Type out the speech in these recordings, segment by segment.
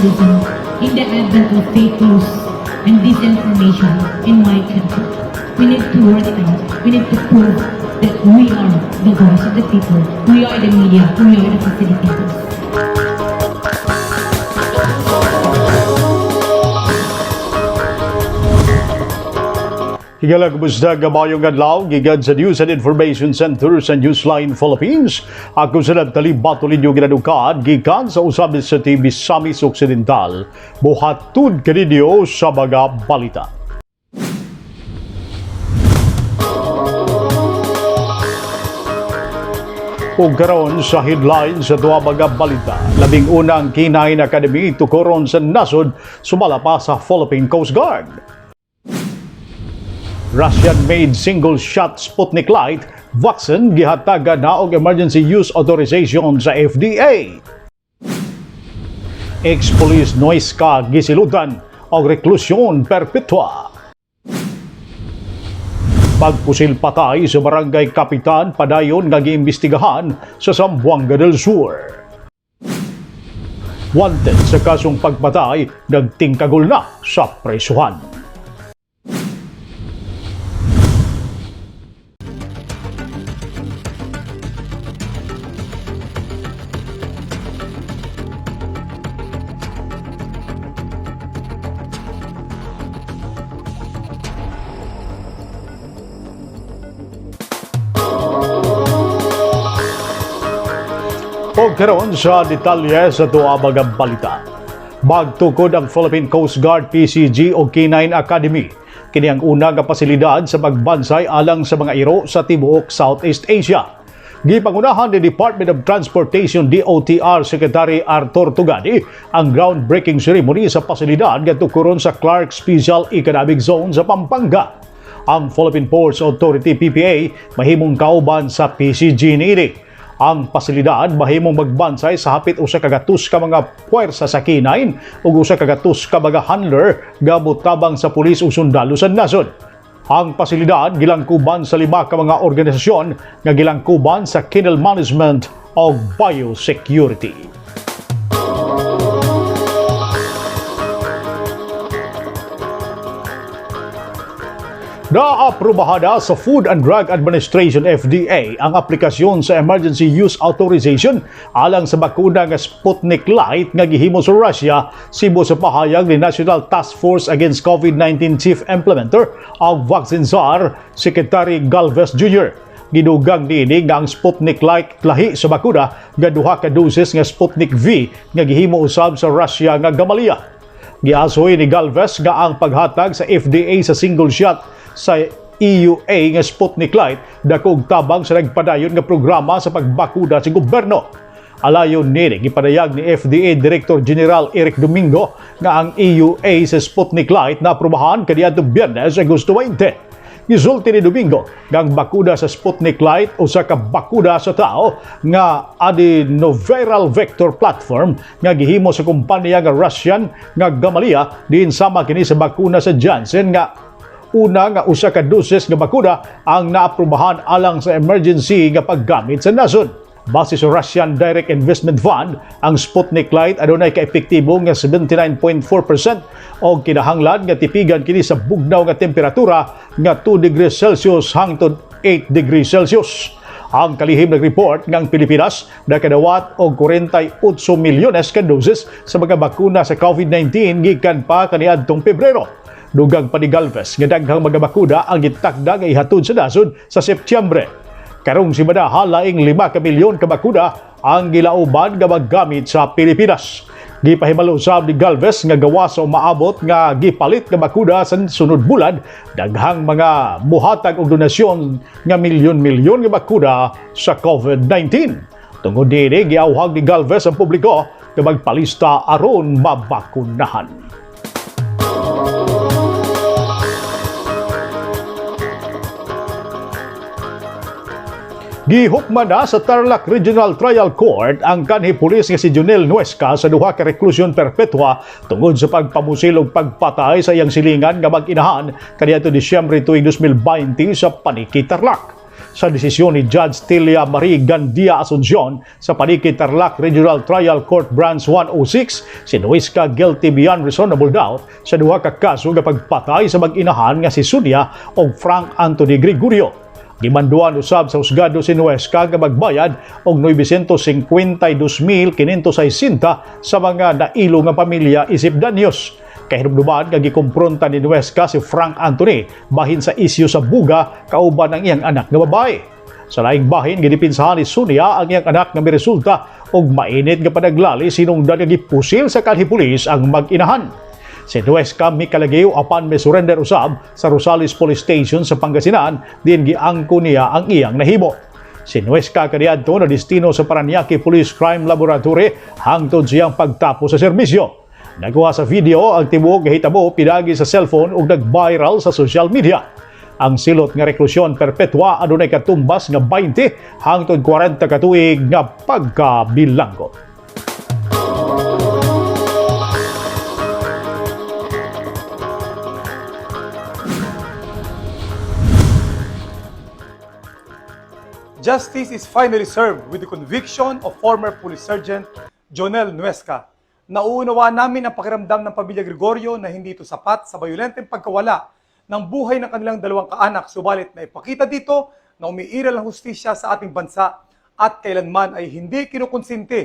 journalism in the advent of fake news and disinformation in my country. We need to work it out. We need to prove that we are the voice of the people. We are the media. We are the facilitators. Higala, kumusta, gamayong adlaw, gikan sa News and Information Center sa Newsline Philippines. Ako sa Natalie Batolinyo ginadukad, gikan sa Usabis sa TV Misamis Occidental. Buhatud kaninyo sa mga balita. Ug karon sa headline sa duha mga balita, 11 K9 Academy tukoron sa nasod sumala pa sa Philippine Coast Guard. Russian-made single-shot Sputnik Light vaccine gihatagan na og emergency use authorization sa FDA. Ex-police Nuesca gisilutan og reklusyon perpetua. Pagpusil patay sa barangay kapitan padayon nga giimbestigahan sa Zamboanga del Sur. Wanted sa kasong pagpatay, nagtingkagol na sa presuhan. O karon sa detalye sa tuwa mga balita. Magtukod ang Philippine Coast Guard PCG o K9 Academy. Kini ang una nga pasilidad sa pagbansay alang sa mga iro sa tibuok Southeast Asia. Gipangunahan ni Department of Transportation DOTR Secretary Arthur Tugadi ang groundbreaking ceremony sa pasilidad nga tukuron sa Clark Special Economic Zone sa Pampanga. Ang Philippine Ports Authority PPA mahimong kauban sa PCG niini. Ang pasilidad mahimong magbansay sa hapit 100 ka mga puwersa sa K9 ug 100 ka mga handler nga motabang sa pulis ug sundalo sa nasod. Ang pasilidad gilangkuban sa 5 ka mga organisasyon nga gilangkuban sa kennel management ug biosecurity. Naaprubahan na sa Food and Drug Administration FDA ang aplikasyon sa Emergency Use Authorization alang sa bakuna nga Sputnik Light nga gihimo sa Russia sibo sa pahayag ni National Task Force Against COVID-19 Chief Implementer of Vaccine Czar Secretary Galvez Jr. Gidugang niini nga ang Sputnik Light lahi sa bakuna nga duha ka doses nga Sputnik V nga gihimo usab sa Russia nga Gamaleya. Giasoy ni Galvez nga ang paghatag sa FDA sa single shot sa EUA nga Sputnik Light dako og tabang sa nagpadayon nga programa sa pagbakuna sa gobyerno. Alayon niini, gipadayag ni FDA Director General Eric Domingo nga ang EUA sa Sputnik Light na aprobahan kaniadtong Biyernes, Agosto 20. Gisulti ni Domingo nga ang bakuna sa Sputnik Light usa ka bakuna sa tao nga adenoviral vector platform nga gihimo sa kompanya nga Russian nga Gamaleya, diin sama kini sa bakuna sa Janssen nga una nga usa ka doses nga bakuna ang naaprubahan alang sa emergency nga paggamit sa nasod. Base sa Russian Direct Investment Fund, ang Sputnik Light adunay kaepektibo nga 79.4% og kinahanglan nga tipigan kini sa bugnaw nga temperatura nga 2 degrees Celsius hangtod 8 degrees Celsius. Ang kalihim nag-report nga ang Pilipinas nakadawat og 48 milyones ka doses sa mga bakuna sa COVID-19 gikan pa kaniadtong Pebrero. Dugang pa ni Galvez nga daghang mga bakuna ang gitakda nga ihatod sa nasod sa Setyembre. Karong simana, halaing 5 ka milyon ka bakuna ang gilauban nga maggamit sa Pilipinas. Gipahibalo usab ni Galvez nga gawas sa umaabot nga gipalit nga bakuna sa sunod bulan, daghang mga muhatag og donasyon nga milyon-milyon nga bakuna sa COVID-19. Tungod dini, giawhag ni Galvez ang publiko nga magpalista aron mabakunahan. Gihukman na sa Tarlac Regional Trial Court ang kanhi pulis nga si Junel Nuesca sa duha ka reklusyon perpetua tungod sa pagpamusil ug pagpatay sa iyang silingan nga mag-inahan kaniadto Disyembre tuig 2020 sa Paniki, Tarlac. Sa desisyon ni Judge Tilia Marie Gandia Asuncion sa Paniqui Tarlac Regional Trial Court Branch 106, si Nuesca guilty beyond reasonable doubt sa duha ka kaso nga pagpatay sa mag-inahan nga si Sonia ug Frank Anthony Gregorio. Gimanduan usab sa husgado si Nuesca nga magbayad og 952,560 sa mga nailo nga pamilya isip danyos. Kahinumduman nga gikompronta ni Nuesca si Frank Anthony bahin sa isyu sa buga kauban ang iyang anak nga babae. Sa laing bahin, gidipinsahan ni Sonia ang iyang anak nga miresulta og mainit nga panaglali sinungdan nga gipusil sa kalye pulis ang mag-inahan. Si Nuesca mikalagiw apan mi-surrender usab sa Rosales Police Station sa Pangasinan diin giangko niya ang iyang nahimo. Si Nuesca kaniadto na destino sa Paranaque Police Crime Laboratory hangtod siyang pagtapos sa serbisyo. Nakuha sa video ang tibuok nga hitabo pinaagi sa cellphone ug nag-viral sa social media. Ang silot nga reklusyon perpetua adunay katumbas nga 20 hangtod 40 ka tuig nga pagkabilanggo. Justice is finally served with the conviction of former police sergeant Jonel Nuesca. Nauunawaan namin ang pakiramdam ng pamilya Gregorio na hindi ito sapat sa bayolenteng pagkawala ng buhay ng kanilang dalawang kaanak. Subalit naipakita dito na umiiral ang hustisya sa ating bansa at kailanman ay hindi kinukonsinti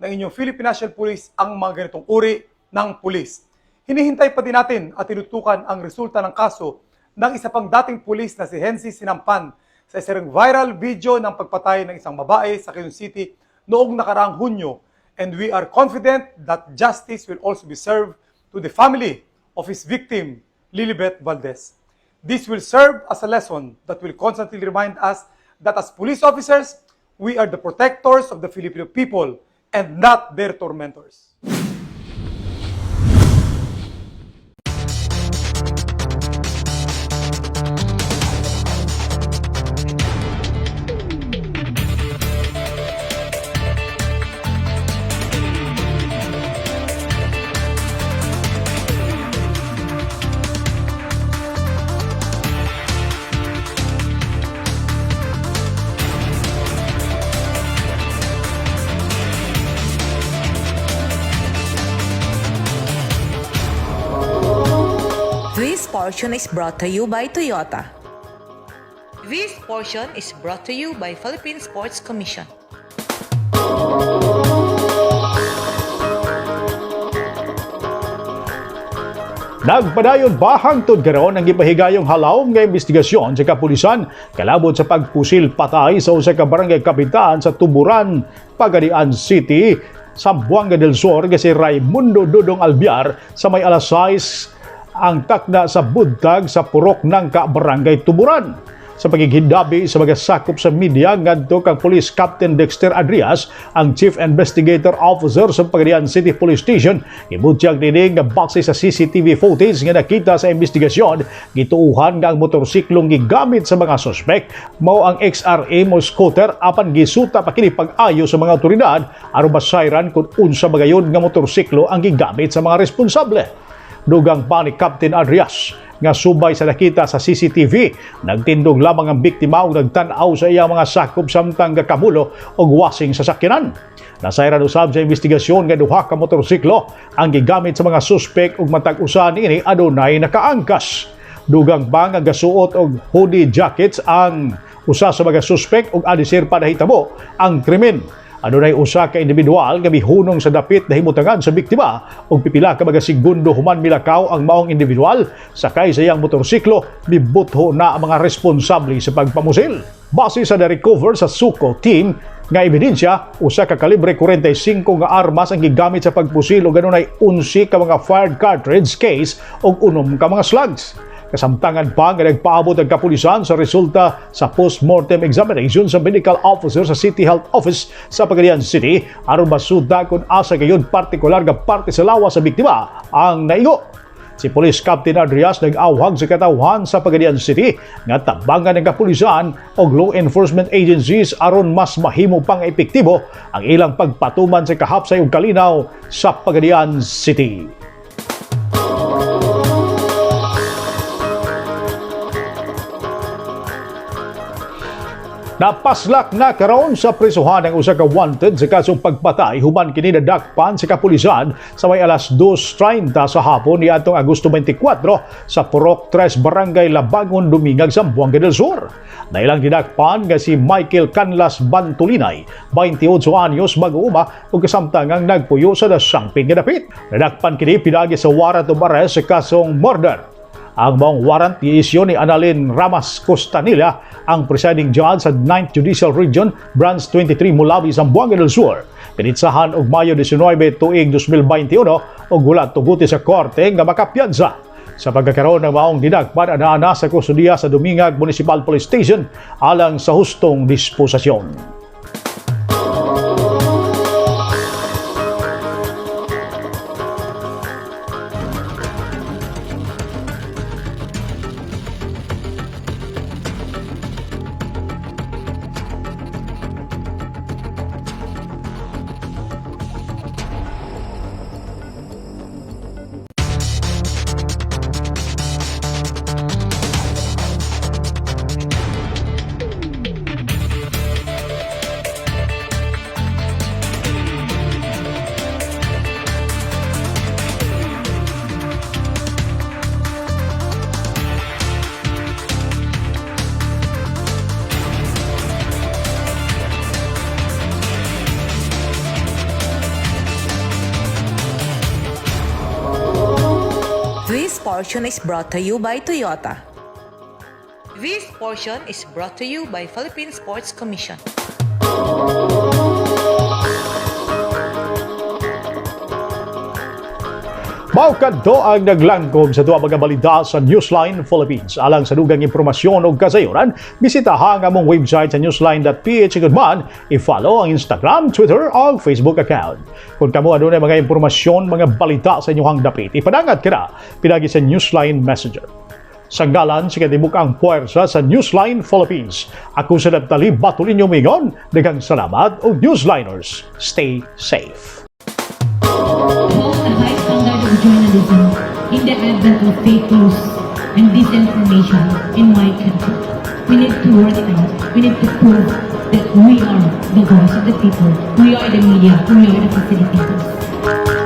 ng inyong Philippine National Police ang mga ganitong uri ng pulis. Hinihintay pa din natin at tinutukan ang resulta ng kaso ng isa pang dating pulis na si Henry Sinampan sa isang viral video ng pagpatay ng isang babae sa Quezon City noong nakaraang Hunyo. And we are confident that justice will also be served to the family of his victim, Lilibet Valdez. This will serve as a lesson that will constantly remind us that as police officers, we are the protectors of the Filipino people and not their tormentors. This portion is brought to you by Toyota. This portion is brought to you by Philippine Sports Commission. Nagpadayon pa hangtod karon ang gipahigayong halawom nga investigasyon sa kapulisan kalabot sa pagpusil patay sa usa ka barangay kapitan sa Tuburan, Pagadian City, Zamboanga del Sur nga si Raimundo Dudong Albiar sa may alas 6 ang takna sa buntag sa purok ng ka-barangay Tuburan. Sa pagighindabi sa mga sakop sa media ngadto kang Police Captain Dexter Adrias, ang Chief Investigator Officer sa Pagadian City Police Station, gibutyag niini nga base sa CCTV footage nga nakita sa investigasyon, gituuhan nga ang motorsiklong gigamit sa mga suspek mao ang XRM o scooter apan gisuta pa kini pag-ayo sa mga otoridad aron masayran kung unsa magayon nga motorsiklo ang gigamit sa mga responsable. Dugang pa ni Captain Adrias nga subay sa nakita sa CCTV, nagtindog lamang ang biktima ug nagtan-aw sa iyang mga sakop samtang gakamulo og wasing sa sakyanan. Nasayran usab sa investigasyon nga duha ka motorsiklo ang gigamit sa mga suspek ug matag usa niini adunay nakaangkas. Dugang pa nga gasuot og hoodie jackets ang usa sa mga suspek ug adisir pa nahitabo ang krimen. Adunay usa ka individual nga mihunong sa dapit na himutangan sa biktima ug pipila ka mga segundo human milakaw ang maong individual sakay sa iyang motorsiklo, mibutho na ang mga responsable sa pagpamusil. Base sa na-recover sa Suco team nga ebidensya, usa ka kalibre 45 nga armas ang gigamit sa pagpusil ug adunay 11 ka mga fired cartridge case ug 6 ka mga slugs. Kasamtangan pa nga nagpaabot ang kapulisan sa resulta sa post-mortem examination sa medical officer sa City Health Office sa Pagadian City aron masuda kung asa gayon partikular nga parte sa lawas sa biktima ang naigo. Si Police Captain Adrias nag-awhag sa katawhan sa Pagadian City nga tabangan ng kapulisan og law enforcement agencies aron mas mahimo pang epektibo ang ilang pagpatuman sa kahapsay ug kalinaw sa Pagadian City. Napaslak na karon sa prisuhan ang usa ka wanted sa kasong pagpatay human kini nadakpan sa kapulisan sa may alas 2:30 sa hapon niadtong Agosto 24 sa Purok 3, Barangay Labangon, Dumingag, Zamboanga del Sur. Nailang dinakpan nga si Michael Canlas Bantulinay, 28 anyos, mag-uuma ug kasamtangang nagpuyo sa Dasangping nga dapit. Nadakpan kini pinagi sa warrant of arrest sa kasong murder. Ang maong warrant giisyu ni Annalyn Ramas Costanilla, ang presiding judge sa 9th Judicial Region, Branch 23, Mulawi, Zamboanga del Sur. Pinitsahan og Mayo 19 tuig 2021 ug wala tuguti sa korte nga makapiyansa. Sa pagkakaroon ng maong dinakpan, ana sa kustodiya sa Dumingag Municipal Police Station alang sa hustong disposisyon. This portion is brought to you by Toyota. This portion is brought to you by Philippine Sports Commission. Mao kadto ang naglangkob sa duha mga balita sa Newsline Philippines. Alang sa dugang impormasyon ug kasayuran, bisitaha ang among website sa newsline.ph ug man i-follow ang Instagram, Twitter o Facebook account. Kung kamo adunay mga impormasyon, mga balita sa inyong dapit, ipadangat kira pinagi sa Newsline Messenger. Sa ngalan sa kinatibuk-ang puwersa sa Newsline Philippines, ako si Neptali Batulinyo Mingon. Daghang salamat ug Newsliners, stay safe. Hold a high standard of journalism in the advent of fake news and disinformation in my country. We need to work it out. We need to prove that we are the voice of the people. We are the media. We are the facilitators.